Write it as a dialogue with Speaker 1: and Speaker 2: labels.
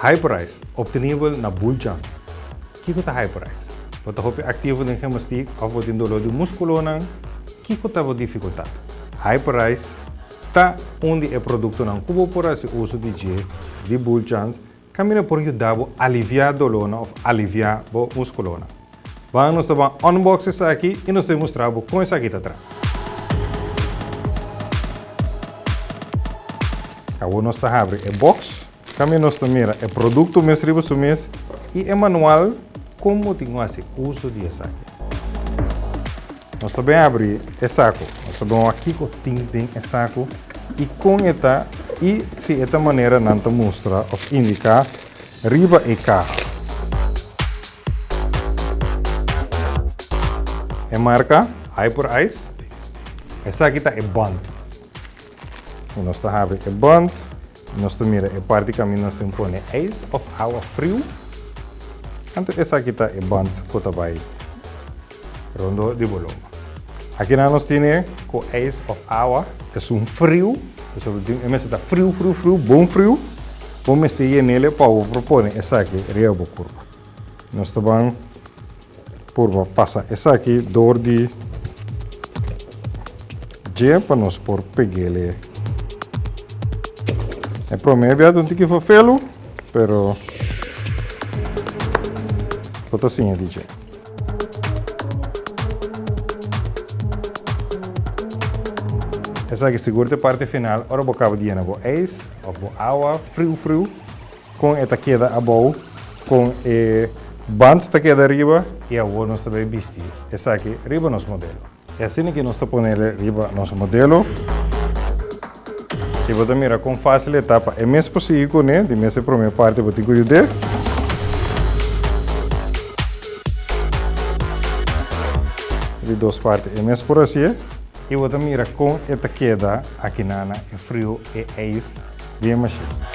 Speaker 1: Hyperice, obtenibel na Buljan. Kiko ta Hyperice? Bo ta hopi aktivo den gimnastiek òf bo tin doló di múskulonan? Kiko ta bo difikultat? Hyperice ta un di e produktonan ku bo por hasi uso di dje di Buljan kaminda por yuda bo aliviá dolónan òf aliviá bo múskulonan. Ban nos ta ban unbox esaki i nos ta mustra bo kon esaki ta traha. Awor nos ta habri e box. Tambe nos ta mira e produkto mes riba su mes i e manual kon bo tin ku hasi uso di esaki. Nos ta bin habri e saku. Nos ta bin wak kiko tin den e saku i kon e ta i si e ta manera nan ta mustra òf indiká riba e kaha. E marka Hyper Ice. Esaki ta e band. I nos ta habri e band. Nos ta mira e parti kaminda nos tin pone ijs of awa friu. Anto esaki ta e band ku ta bai rondo di bo lomba. Akinan nos tine ku ijs of awa esun friu. Pasobra tin e mester ta friu friu friu, bon friu. Bo mester yenele pa bo por pone esaki riba bo kurpa. Nos ta ban Purba pasa esaki door di dje pa nos por peg'ele. E prome bia ta un tiki fofelu, pero bo ta siña di dje. Esaki sigur ta e parti final ora bo kaba di yena bo ijs of bo awa friu friu. Kon e ta keda abou, kon e band ta keda riba i awor nos ta bay bisti esaki riba nos modelo. E asina ki nos ta ponele riba nos modelo i bo ta mira kon facil e ta pa e mes por sigui kune, di mes e prome parti bo tin ku yud'é. Di dos parti e mes por hasié i bo ta mira kon e ta keda akinana e frio, e ijs di e machine.